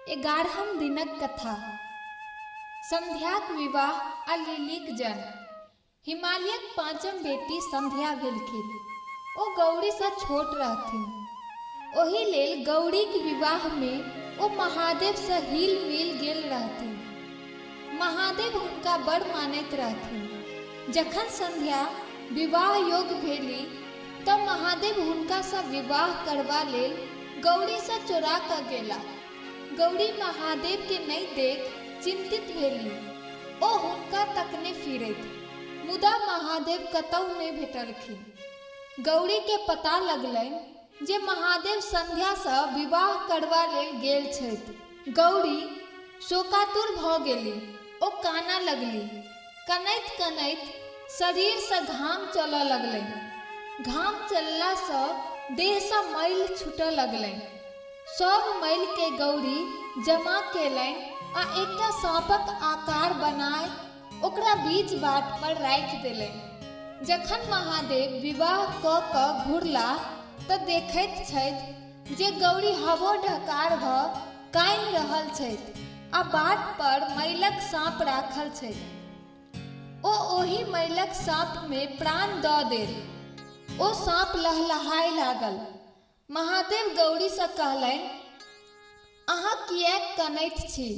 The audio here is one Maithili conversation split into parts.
एगारहम दिनक कथा। संध्याक विवाह आ लिलीक जन्म। हिमालयक पाँचम बेटी संध्या भेलखिन। ओ गौरीसँ छोट रहथिन। ओहि लेल गौरीक विवाहमे ओ महादेवसँ हिल-मिल गेल रहथिन। महादेव हुनका बड़ मानैत रहथिन। जखन संध्या विवाह योग्य भेली तँ महादेव हुनकासँ विवाह करबा लेल गौरीसँ चोरा कऽ गेला। गौरी महादेवकेँ नहि देख चिन्तित भेली। ओ हुनका तकने फिरथि, मुदा महादेव कतहु नहि भेटलखिन। गौरीकेँ पता लगलनि जे महादेव संध्यासँ विवाह करबा लेल गेल छथि। गौरी शोकातुर भऽ गेली। ओ कानऽ लगली। कनैत-कनैत शरीरसँ घाम चलऽ लगलनि। घाम चललासँ देहसँ मैल छूटऽ लगलनि। सभ मैलकेँ गौरी जमा केलनि आ एकटा साँपक आकार बनाय ओकरा बीच बाट पर राखि देलनि। जखन महादेव विवाह कऽ कऽ घुरलाह तँ देखैत छथि जे गौरी हबो-ढकार भऽ कानि रहल छथि आ बाट पर मैलक साँप राखल छै। ओ ओहि मैलक साँपमे प्राण दऽ देल। ओ साँप लहलहाय लागल। महादेव गौरीसँ कहलनि, अहाँ किएक कनैत छी?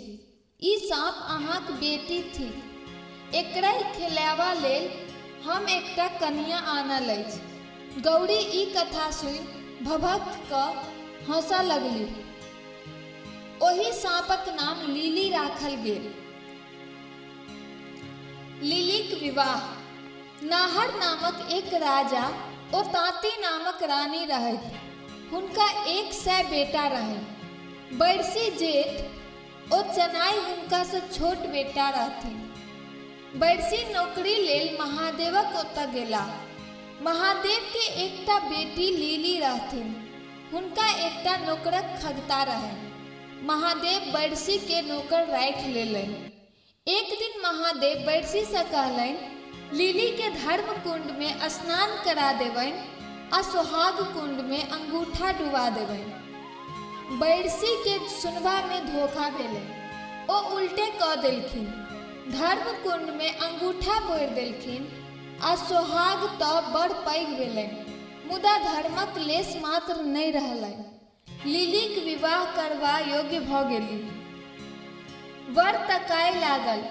ई साँप अहाँक बेटी थिक। एकरहि खेलायबा लेल हम एकटा कनियाँ आनल अछि। गौरी ई कथा सुनि भभकि कऽ हँसऽ लगलीह। ओहि साँपक नाम लिली राखल गेल। लिलीक विवाह। नाहर नामक एक राजा ओ ताँती नामक रानी रहथि। हुनका 100 बेटा रहनि। बैरसी जेठ ओ चनाइ हुनकासँ छोट बेटा रहथिन। बैरसी नोकरी लेल महादेवक ओतऽ गेलाह। महादेवकेँ एकटा बेटी लिली रहथिन। हुनका एकटा नोकरक खगता रहनि। महादेव बैरसीकेँ नोकर राखि लेलनि। एक दिन महादेव बैरसीसँ कहलनि, लिलीकेँ धर्मकुण्डमे स्नान करा देबनि आ सोहाग कुण्डमे अंगूठा डुबा देबनि। बैरसीकेँ सुनबामे धोखा भेलनि। ओ उल्टे कऽ देलखिन। धर्मकुण्डमे अंगूठा बोरि देलखिन आ सोहाग तँ बड़ पैघ भेलनि, मुदा धर्मक लेश मात्र नहि रहलनि। लिलीक विवाह करबा योग्य भऽ गेली। वर तकाय लागल।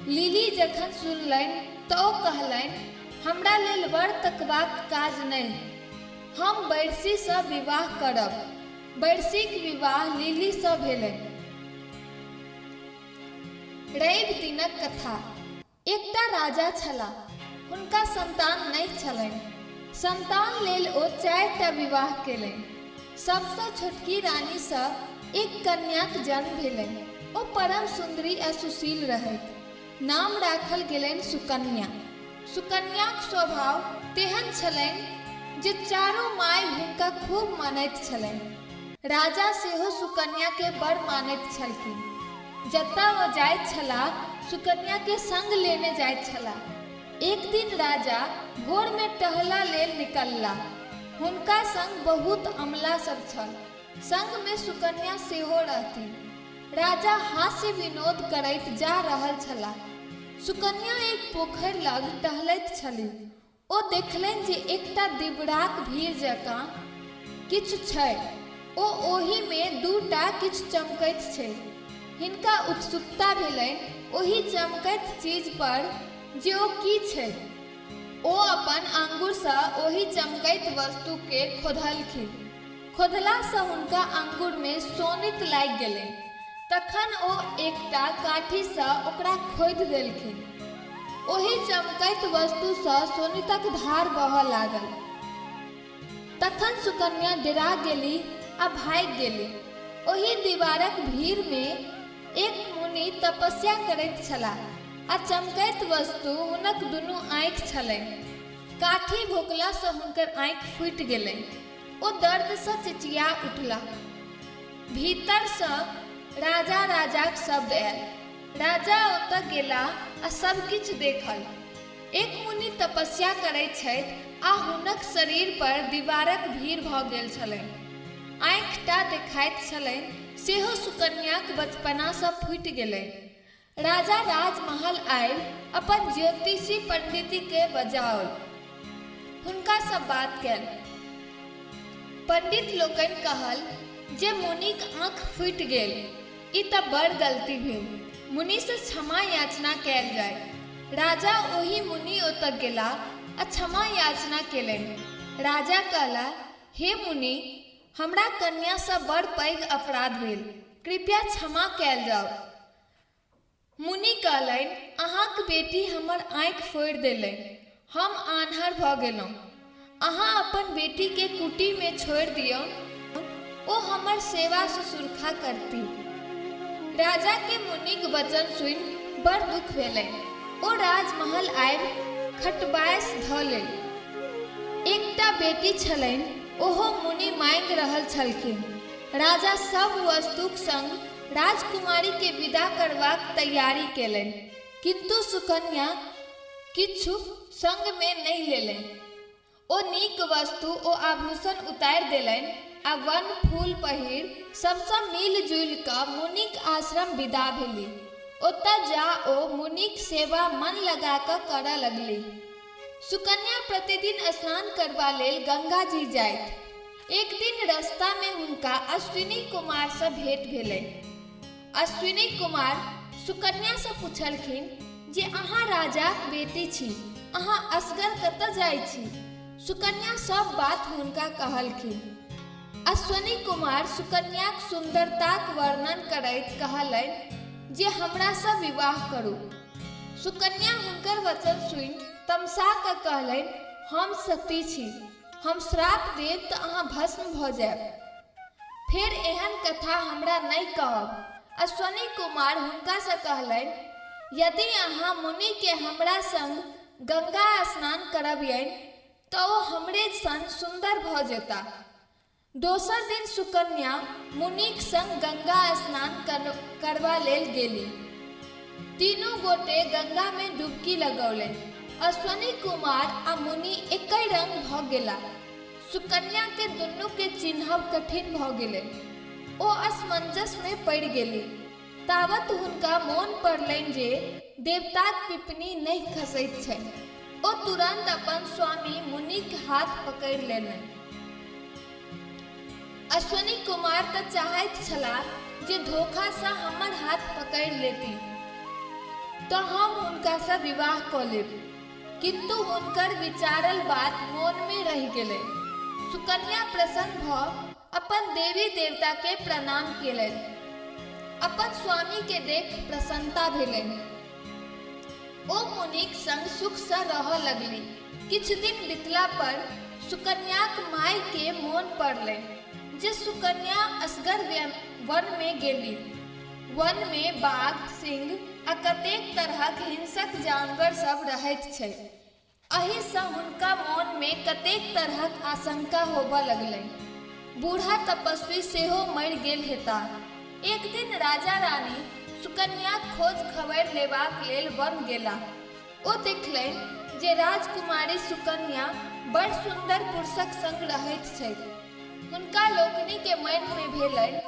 लिली जखन सुनलनि तँ ओ कहलनि, हमरा लेल वर तकबाक काज नहि। हम बैरसीसँ विवाह करब। बैरसीक विवाह लिलीसँ भेलनि। रवि दिनक कथा। एकटा राजा छलाह। हुनका सन्तान नहि छलनि। सन्तान लेल ओ चारिटा विवाह केलनि। सभसँ छोटकी रानीसँ एक कन्याक जन्म भेलनि। ओ परम सुन्दरी आ सुशील रहथि। नाम राखल गेलनि सुकन्या। सुकन्याक स्वभाव तेहन छलनि जे चारू माय हुनका खूब मानैत छलनि। राजा सेहो सुकन्याकेँ बड़ मानैत छलखिन। जतऽ ओ जाइत छलाह, सुकन्याकेँ संग लेने जाइत छलाह। एक दिन राजा भोरमे टहलऽ लेल निकललाह। हुनका संग बहुत अमला सभ छल। संगमे सुकन्या सेहो रहथिन। राजा हास्य-विनोद करैत जा रहल छलाह। सुकन्या एक पोखरि लग टहलैत छलीह। ओ देखलनि जे एकटा दिबड़ाक भीड़ जकाँ किछु छै ओ ओहिमे दूटा किछु चमकैत छै। हिनका उत्सुकता भेलनि ओहि चमकैत चीज पर जे ओ की छै। ओ अपन आँगुरसँ ओहि चमकैत वस्तुकेँ खोधलखिन। खोधलासँ हुनका आँगुरमे शोणित लागि गेलनि। तखन ओ एकटा काठीसँ ओकरा खोधि देलखिन। ओहि चमकैत वस्तुसँ शोणितक धार बहऽ लागल। तखन सुकन्या डेरा गेलीह आ भागि गेलीह। ओहि दीवारक भीड़मे एक मुनि तपस्या करैत छलाह आ चमकैत वस्तु हुनक दुनू आँखि छलनि। काठी भोंकलासँ हुनकर आँखि फूटि गेलनि। ओ दर्दसँ चिचिया उठलाह। भीतरसँ राजा राजाक शब्द आयल। राजा ओतऽ गेलाह आ सभ किछु देखल। एक मुनि तपस्या करैत छथि आ हुनक शरीर पर दीवारक भीड़ भऽ गेल छलनि। आँखिटा देखाइत छलनि सेहो सुकन्याक बचपनासँ फूटि गेलनि। राजा राजमहल आबि अपन ज्योतिषी पंडितकेँ बजाओल। हुनकासँ बात कयल। पंडित लोकनि कहल जे मुनिक आँखि फूटि गेल। ई तँ बड़ गलती भेल। मुनिसँ क्षमा याचना कयल जाय। राजा ओहि मुनि ओतय गेलाह आ क्षमा याचना केलनि। राजा कहला, हे मुनि, हमरा कन्यासँ बड़ पैघ अपराध भेल। कृपया क्षमा कयल जाओ। मुनि कहलनि, अहाँक बेटी हमर आँखि फोड़ि देलनि। हम आन्हर भऽ गेलहुँ। अहाँ अपन बेटीकेँ कुटीमे छोड़ि दियौन, ओ हमर सेवा सुसुरखा करतीह। राजाकेँ मुनिक वचन सुनि बड़ दुख भेलनि। ओ राजमहल आबि खटबासि धऽ लेल। एकटा बेटी छलनि, ओहो मुनि माँगि रहल छलखिन। राजा सभ वस्तुक संग राजकुमारीकेँ विदा करबाक तैयारी केलनि, किन्तु सुकन्या किछु संगमे नहि लेलनि। ओ नीक वस्तु ओ आभूषण उतारि देलनि आ वन फूल पहिरि सभसँ मिलि-जुलि कऽ मुनिक आश्रम विदा भेलीह। ओतऽ जा ओ मुनिक सेवा मन लगा कऽ करऽ लगलीह। सुकन्या प्रतिदिन स्नान करबा लेल गंगाजी जाइथ। एक दिन रस्तामे हुनका अश्विनी कुमारसँ भेंट भेलनि। अश्विनी कुमार सुकन्यासँ पुछलखिन जे अहाँ राजाक बेटी छी, अहाँ असगर कतऽ जाइ छी? सुकन्या सभ बात हुनका कहलखिन। अश्विनी कुमार सुकन्याक सुन्दरताक वर्णन करैत कहलनि जे हमरासँ विवाह करू। सुकन्या हुनकर वचन सुनि तमसा कऽ कहलनि, हम सती छी। हम श्राप देब तऽ अहाँ भस्म भऽ जायब। फेर एहन कथा हमरा नहि कहब। अश्वनी कुमार हुनकासँ कहलनि, यदि अहाँ मुनिकेँ हमरा संग गंगा स्नान करबियनि तऽ ओ हमरे सन सुन्दर भऽ जेताह। दोसर दिन सुकन्या मुनिक संग गंगा स्नान करबा लेल गेली। तीनू गोटे गंगा मे डुबकी लगौलनि। अश्वनी कुमार आ मुनि एकहि रंग भ गेलाह। सुकन्या के दुनू के चिन्हब कठिन भ गेलनि। ओ असमंजस मे पड़ि गेली। तावत हुनका मोन पड़लनि जे देवताक पिपनी नहि खसैत छनि। ओ तुरन्त अपन स्वामी मुनिक हाथ पकड़ि लेलनि। अश्वनी कुमार तऽ चाहैत छलाह जे धोखासँ हमर हाथ पकड़ि लेती तऽ हम हुनकासँ विवाह कऽ लेब। किन्तु हुनकर विचारल बात मोनमे रहि गेलनि। सुकन्या प्रसन्न भऽ अपन देवी-देवताकेँ प्रणाम केलनि। अपन स्वामीकेँ देखि प्रसन्नता भेलनि। ओ मुनिक संग सुखसँ रहऽ लगली। किछु दिन बितला पर सुकन्याक मायकेँ मोन पड़लनि जे सुकन्या असगर वनमे गेली। वनमे बाघ, सिंह आ कतेक तरहक हिंसक जानवर सभ रहैत छै। एहिसँ हुनका मोनमे कतेक तरहक आशंका होबऽ लगलनि। बूढ़ा तपस्वी सेहो मरि गेल हेताह। एक दिन राजा-रानी सुकन्याक खोज-खबरि लेबाक लेल वन गेलाह। ओ देखलनि जे राजकुमारी सुकन्या बड़ सुन्दर पुरुषक संग रहैत छथि। हुनका लोकनिकेँ मनमे भेलनि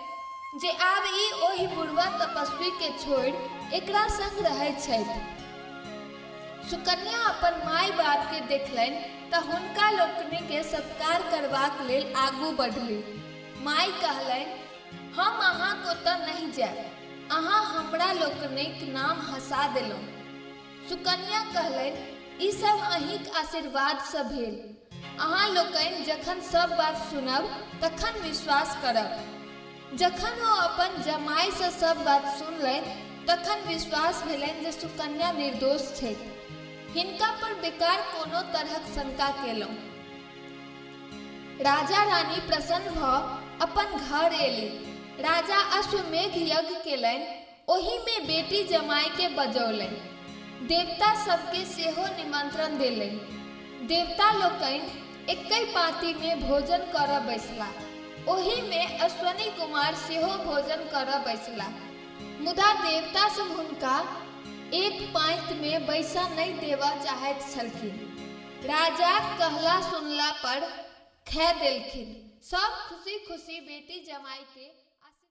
जे आब ई ओहि बुढ़बा तपस्वीकेँ छोड़ि एकरा संग रहैत छथि। सुकन्या अपन माय-बापकेँ देखलनि तँ हुनका लोकनिकेँ सत्कार करबाक लेल आगू बढ़लीह। माय कहलनि, हम अहाँक ओतऽ नहि जायब। अहाँ हमरा लोकनिक नाम हँसा देलहुँ। सुकन्या कहलनि, ई सभ अहींक आशीर्वादसँ भेल। अहाँ लोकनि जखन सभ बात सुनब तखन विश्वास करब। जखन ओ अपन जमायसँ सभ बात सुनलनि तखन विश्वास भेलनि जे सुकन्या निर्दोष छथि। हिनका पर बेकार कोनो तरहक शंका केलहुँ। राजा रानी प्रसन्न भऽ अपन घर एली। राजा अश्वमेघ यज्ञ केलनि। ओहिमे बेटी जमायकेँ बजौलनि। देवता सभकेँ सेहो निमंत्रण देलनि। देवता लोकनि एक्कहि पाँतिमे भोजन करऽ बैसलाह। ओहिमे अश्वनी कुमार सेहो भोजन करऽ बैसलाह। मुदा देवता सभ हुनका एक पाँतिमे बैसऽ नहि देबऽ चाहैत छलखिन। राजाक कहला-सुनला पर खै देलखिन। सभ खुशी खुशी बेटी जमाइके